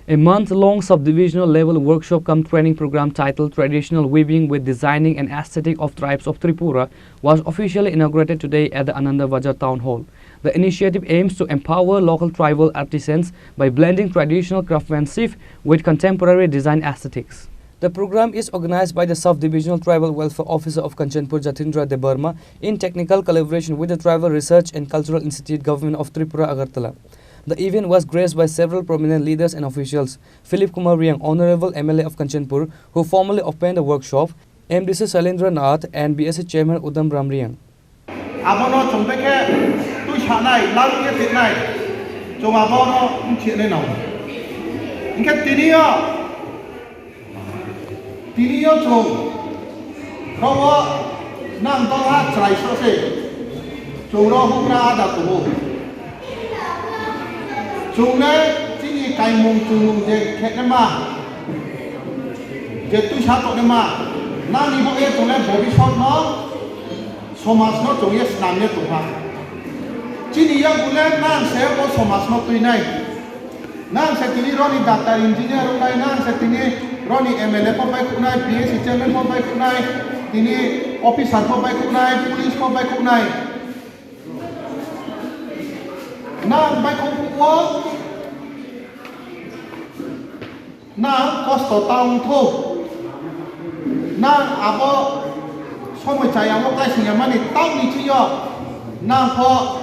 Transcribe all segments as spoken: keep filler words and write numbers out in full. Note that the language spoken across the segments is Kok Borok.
A month-long subdivisional level workshop cum training program titled Traditional Weaving with Designing and Aesthetic of Tribes of Tripura was officially inaugurated today at the Ananda Bazar Town Hall. The initiative aims to empower local tribal artisans by blending traditional craftsmanship with contemporary design aesthetics. The program is organized by the Sub-Divisional Tribal Welfare Officer of Kanchanpur, Jatindra Debbarma, in technical collaboration with the Tribal Research and Cultural Institute, Government of Tripura, Agartala. The event was graced by several prominent leaders and officials. Philip Kumar Reang, Honorable M L A of Kanchanpur, who formally opened the workshop, M D C Shailendra Nath and B S A Chairman Udam Ram Reang. Abono chwng bekhe twi sanai, lam khe tiknai, chwng abono wng khe nai nao. Hwnkhe tini o Tini o chwng rogo nang dongha chwrai sose chwng ro hukra ada kubu. Chwng le chini kaimung chwngmung je khenema je twisa tonema nang ni bo e chwng le bobisot no somas no chwng ye snam ye tongha. Chini yagu le nang se o somas no twinai. Nang se tini roni doctor, engineer wngnai, nang se tini roni M L A pho bai khuknai, P S C chairman pho bai khuknai, tini officer pho bai khuknai, police pho bai khuknai. Nang bai khuk o, nang kosto ta wng thuk. Nang abo somoi chaya o kaising ya mani tamni thwi o nang pho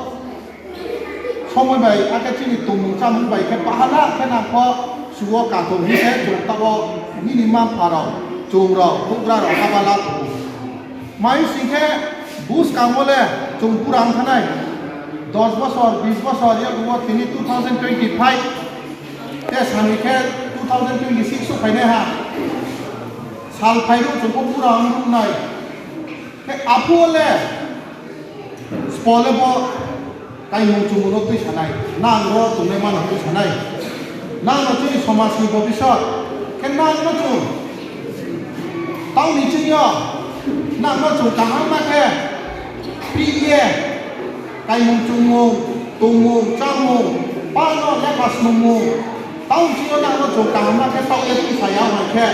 Somoi bai, ake chini tongmung chamung bai khe bahala khe nang kho suo kathok hinse chwng tabo nini manpha rok, chwng rok, bugra rok habala. Mai sing khe buskang o le chwng pura wng thanai dos bosor, bis bosor, yago tini two thousand twenty-five te sani khe two thousand twenty-six o phainai ha. Sal phairu chwng kho pura wng nai. Khe aphuo le Spo le bo kaimung chumung no twi sanai, nang ro tongnai mano twi sanai, nang no chini somaj ni bobisot, khe nang no chwng tamni chini o nang no chwng kaham ma khe pri ye kaimung chumung, tongmung, chamung, pano lekha swngmung, Taun chini nang no chwng kaham ma khe taui twi saya hwn khe,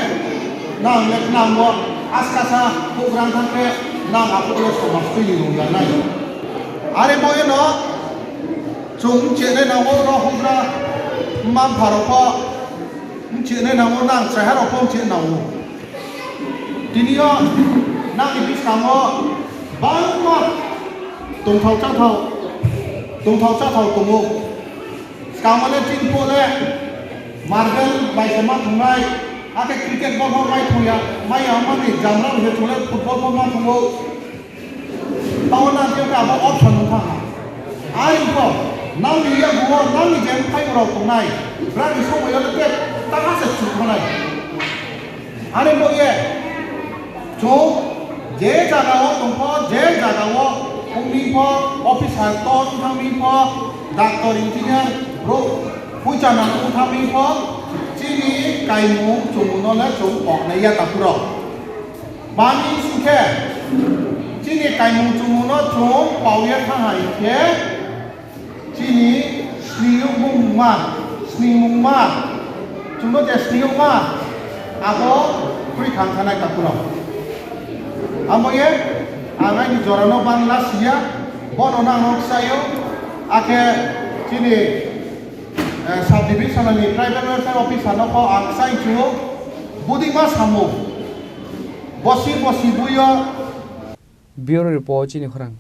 nang le nang bo askasa program thang khe nang aphuru le somaj twi ni rung ya nai. Are bo eno chwng mche nai nang o ro hubra man pharok pho mche nai nang o nang chehara pho mche nang o. Tini o nang ni bwskango bangma tongthok chathok, tongthok chathok tongo. Swkang mane chini pole marble bai se ma thungnai, ake cricket ball bo mai thungya, mai ya mani jamra bai se thungnai, football bo ma thungo. Tao na je ka bo option wngkha ha. Ari ko nang ni ya bo nang ni je phai rok thungnai, bra ni so ya te ta ha se thungnai. Ani bo ye chwng je jaga o tong pho, je jaga o wng mi pho, officer ton wng thang mi pho, doctor, engineer, bro, puja nang wng thang mi pho, chini kaimung chumung no le chwng kok nai ya ta phuro. Bani sing khe chini kaimung chumung no chwng pau ya thang hai khe, Chini sniyokmung ma, sningmung ma, chwngno je sniyokma, abo twi thang thanai takhurok. Amo ye ang aini jorano bangla siya, bono nang nok sayo, akhe chini, eh, sub divisional ni tribal welfare officer no kho ang sai chuo, budi ma samo, bosi bosi buyo. Bureau Report, chini khorang.